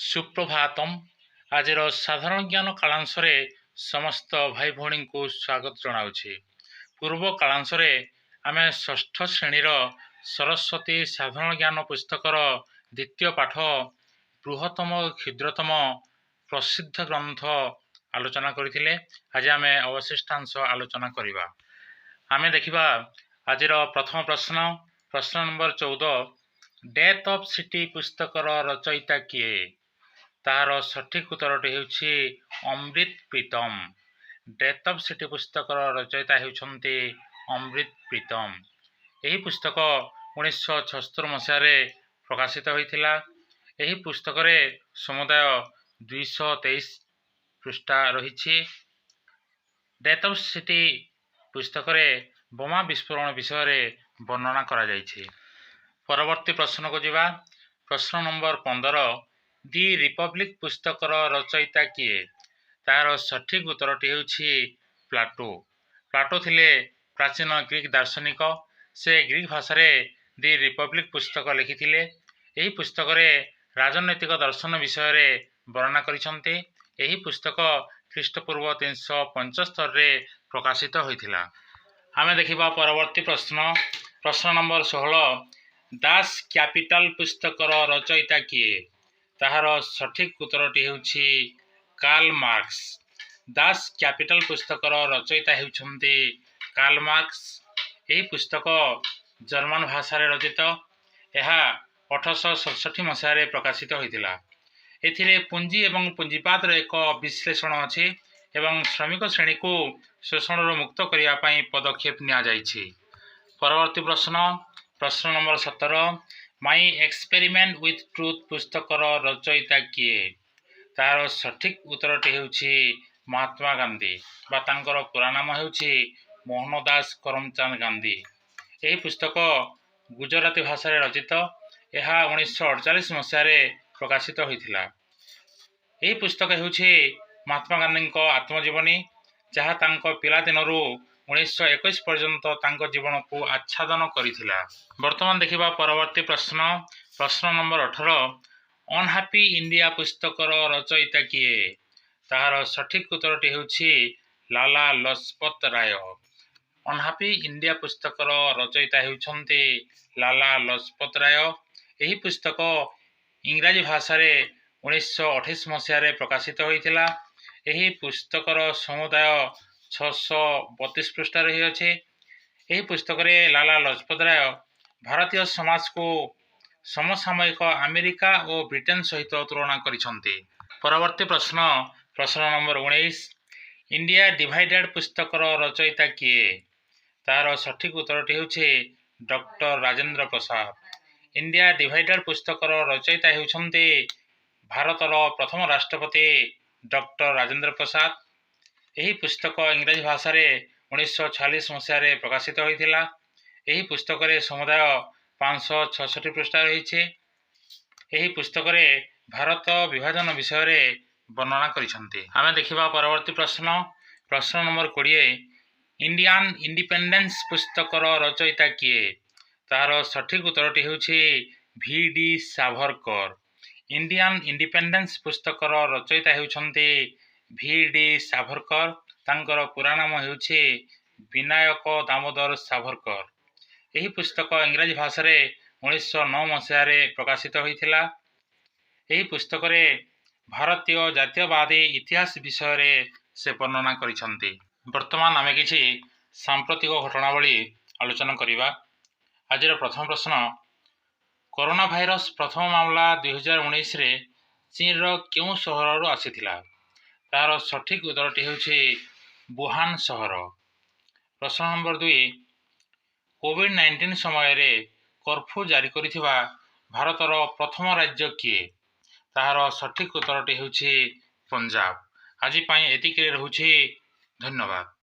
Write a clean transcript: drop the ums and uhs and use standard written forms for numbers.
ସୁପ୍ରଭାତମ୍। ଆଜିର ସାଧାରଣ ଜ୍ଞାନ କାଳାଂଶରେ ସମସ୍ତ ଭାଇ ଭଉଣୀଙ୍କୁ ସ୍ୱାଗତ ଜଣାଉଛି। ପୂର୍ବ କାଳାଂଶରେ ଆମେ ଷଷ୍ଠ ଶ୍ରେଣୀର ସରସ୍ୱତୀ ସାଧାରଣ ଜ୍ଞାନ ପୁସ୍ତକର ଦ୍ୱିତୀୟ ପାଠ ବୃହତ୍ତମ କ୍ଷୁଦ୍ରତମ ପ୍ରସିଦ୍ଧ ଗ୍ରନ୍ଥ ଆଲୋଚନା କରିଥିଲେ। ଆଜି ଆମେ ଅବଶିଷ୍ଟାଂଶ ଆଲୋଚନା କରିବା। ଆମେ ଦେଖିବା ଆଜିର ପ୍ରଥମ ପ୍ରଶ୍ନ, ପ୍ରଶ୍ନ ନମ୍ବର 14। ଡେଥ୍ ଅଫ୍ ସିଟି ପୁସ୍ତକର ରଚୟିତା କିଏ? ତାହାର ସଠିକ୍ ଉତ୍ତରଟି ହେଉଛି ଅମୃତ ପ୍ରୀତମ। ଡେଥ୍ ଅଫ୍ ସିଟି ପୁସ୍ତକର ରଚୟିତା ହେଉଛନ୍ତି ଅମୃତ ପ୍ରୀତମ। ଏହି ପୁସ୍ତକ 1976 ମସିହାରେ ପ୍ରକାଶିତ ହୋଇଥିଲା। ଏହି ପୁସ୍ତକରେ ସମୁଦାୟ 223 ପୃଷ୍ଠା ରହିଛି। ଡେଥ୍ ଅଫ୍ ସିଟି ପୁସ୍ତକରେ ବୋମା ବିସ୍ଫୋରଣ ବିଷୟରେ ବର୍ଣ୍ଣନା କରାଯାଇଛି। ପରବର୍ତ୍ତୀ ପ୍ରଶ୍ନକୁ ଯିବା। ପ୍ରଶ୍ନ ନମ୍ବର 15। ଦି ରିପବ୍ଲିକ୍ ପୁସ୍ତକର ରଚୟିତା କିଏ? ତାହାର ସଠିକ୍ ଉତ୍ତରଟି ହେଉଛି ପ୍ଲାଟୋ। ପ୍ଲାଟୋ ଥିଲେ ପ୍ରାଚୀନ ଗ୍ରୀକ୍ ଦାର୍ଶନିକ। ସେ ଗ୍ରୀକ୍ ଭାଷାରେ ଦି ରିପବ୍ଲିକ୍ ପୁସ୍ତକ ଲେଖିଥିଲେ। ଏହି ପୁସ୍ତକରେ ରାଜନୈତିକ ଦର୍ଶନ ବିଷୟରେ ବର୍ଣ୍ଣନା କରିଛନ୍ତି। ଏହି ପୁସ୍ତକ ଖ୍ରୀଷ୍ଟପୂର୍ବ 375ରେ ପ୍ରକାଶିତ ହୋଇଥିଲା। ଆମେ ଦେଖିବା ପରବର୍ତ୍ତୀ ପ୍ରଶ୍ନ, ପ୍ରଶ୍ନ ନମ୍ବର 16। ଦାସ କ୍ୟାପିଟାଲ ପୁସ୍ତକର ରଚୟିତା କିଏ? ତାହାର ସଠିକ୍ ଉତ୍ତରଟି ହେଉଛି କାର୍ଲ ମାର୍କସ। ଦାସ କ୍ୟାପିଟାଲ ପୁସ୍ତକର ରଚୟିତା ହେଉଛନ୍ତି କାର୍ଲ ମାର୍କସ। ଏହି ପୁସ୍ତକ ଜର୍ମାନ ଭାଷାରେ ରଚିତ। ଏହା 1867 ମସିହାରେ ପ୍ରକାଶିତ ହୋଇଥିଲା। ଏଥିରେ ପୁଞ୍ଜି ଏବଂ ପୁଞ୍ଜିବାଦର ଏକ ବିଶ୍ଳେଷଣ ଅଛି ଏବଂ ଶ୍ରମିକ ଶ୍ରେଣୀକୁ ଶୋଷଣରୁ ମୁକ୍ତ କରିବା ପାଇଁ ପଦକ୍ଷେପ ନିଆଯାଇଛି। ପରବର୍ତ୍ତୀ ପ୍ରଶ୍ନ, ପ୍ରଶ୍ନ number 17। My experiment with truth ପୁସ୍ତକର ରଚୟିତା କିଏ? ତାହାର ସଠିକ୍ ଉତ୍ତରଟି ହେଉଛି ମହାତ୍ମା ଗାନ୍ଧୀ ବା ତାଙ୍କର ପୁରା ନାମ ହେଉଛି ମୋହନ ଦାସ କରମଚାନ୍ଦ ଗାନ୍ଧୀ। ଏହି ପୁସ୍ତକ ଗୁଜରାଟୀ ଭାଷାରେ ରଚିତ। ଏହା 1948 ମସିହାରେ ପ୍ରକାଶିତ ହୋଇଥିଲା। ଏହି ପୁସ୍ତକ ହେଉଛି ମହାତ୍ମା ଗାନ୍ଧୀଙ୍କ ଆତ୍ମଜୀବନୀ, ଯାହା ତାଙ୍କ ପିଲାଦିନରୁ 1921 ପର୍ଯ୍ୟନ୍ତ ତାଙ୍କ ଜୀବନକୁ ଆଚ୍ଛାଦନ କରିଥିଲା। ବର୍ତ୍ତମାନ ଦେଖିବା ପରବର୍ତ୍ତୀ ପ୍ରଶ୍ନ, ପ୍ରଶ୍ନ ନମ୍ବର 18। ଅନହାପି ଇଣ୍ଡିଆ ପୁସ୍ତକର ରଚୟିତା କିଏ? ତାହାର ସଠିକ୍ ଉତ୍ତରଟି ହେଉଛି ଲାଲା ଲଜପତ ରାୟ। ଅନହାପି ଇଣ୍ଡିଆ ପୁସ୍ତକର ରଚୟିତା ହେଉଛନ୍ତି ଲାଲା ଲଜପତ ରାୟ। ଏହି ପୁସ୍ତକ ଇଂରାଜୀ ଭାଷାରେ 1928 ମସିହାରେ ପ୍ରକାଶିତ ହୋଇଥିଲା। ଏହି ପୁସ୍ତକର ସମୁଦାୟ 632 ପୃଷ୍ଠା ରହିଅଛି। ଏହି ପୁସ୍ତକରେ ଲାଲା ଲଜପତ ରାୟ ଭାରତୀୟ ସମାଜକୁ ସମସାମୟିକ ଆମେରିକା ଓ ବ୍ରିଟେନ ସହିତ ତୁଳନା କରିଛନ୍ତି। ପରବର୍ତ୍ତୀ ପ୍ରଶ୍ନ, ପ୍ରଶ୍ନ ନମ୍ବର 19। ଇଣ୍ଡିଆ ଡିଭାଇଡେଡ୍ ପୁସ୍ତକର ରଚୟିତା କିଏ? ତାହାର ସଠିକ୍ ଉତ୍ତରଟି ହେଉଛି doctor Rajendra Prasad. India divided ପୁସ୍ତକର ରଚୟିତା ହେଉଛନ୍ତି ଭାରତର ପ୍ରଥମ ରାଷ୍ଟ୍ରପତି ଡକ୍ଟର ରାଜେନ୍ଦ୍ର ପ୍ରସାଦ। ଏହି ପୁସ୍ତକ ଇଂରାଜୀ ଭାଷାରେ 1946 ମସିହାରେ ପ୍ରକାଶିତ ହୋଇଥିଲା। ଏହି ପୁସ୍ତକରେ ସମୁଦାୟ 566 ପୃଷ୍ଠା ରହିଛି। ଏହି ପୁସ୍ତକରେ ଭାରତ ବିଭାଜନ ବିଷୟରେ ବର୍ଣ୍ଣନା କରିଛନ୍ତି। ଆମେ ଦେଖିବା ପରବର୍ତ୍ତୀ ପ୍ରଶ୍ନ, ପ୍ରଶ୍ନ ନମ୍ବର 20। ଇଣ୍ଡିଆନ୍ ଇଣ୍ଡିପେଣ୍ଡେନ୍ସ ପୁସ୍ତକର ରଚୟିତା କିଏ? ତାହାର ସଠିକ୍ ଉତ୍ତରଟି ହେଉଛି V D Savarkar. Indian independence ପୁସ୍ତକର ରଚୟିତା ହେଉଛନ୍ତି ଭି ଡି ସାଭରକର। ତାଙ୍କର ପୁରା ନାମ ହେଉଛି ବିନାୟକ ଦାମୋଦର ସାଭରକର। ଏହି ପୁସ୍ତକ ଇଂରାଜୀ ଭାଷାରେ 1909 ମସିହାରେ ପ୍ରକାଶିତ ହୋଇଥିଲା। ଏହି ପୁସ୍ତକରେ ଭାରତୀୟ ଜାତୀୟବାଦୀ ଇତିହାସ ବିଷୟରେ ସେ ବର୍ଣ୍ଣନା କରିଛନ୍ତି। ବର୍ତ୍ତମାନ ଆମେ କିଛି ସାମ୍ପ୍ରତିକ ଘଟଣାବଳୀ ଆଲୋଚନା କରିବା। ଆଜିର ପ୍ରଥମ ପ୍ରଶ୍ନ, କରୋନା ଭାଇରସ ପ୍ରଥମ ମାମଲା 2019ରେ ଚୀନର କେଉଁ ସହରରୁ ଆସିଥିଲା? ତାହାର ସଠିକ୍ ଉତ୍ତରଟି ହେଉଛି ବୁହାନ ସହର। ପ୍ରଶ୍ନ ନମ୍ବର 2, କୋଭିଡ଼-19 ସମୟରେ କର୍ଫ୍ୟୁ ଜାରି କରିଥିବା ଭାରତର ପ୍ରଥମ ରାଜ୍ୟ କିଏ? ତାହାର ସଠିକ୍ ଉତ୍ତରଟି ହେଉଛି ପଞ୍ଜାବ। ଆଜି ପାଇଁ ଏତିକିରେ ରହୁଛି। ଧନ୍ୟବାଦ।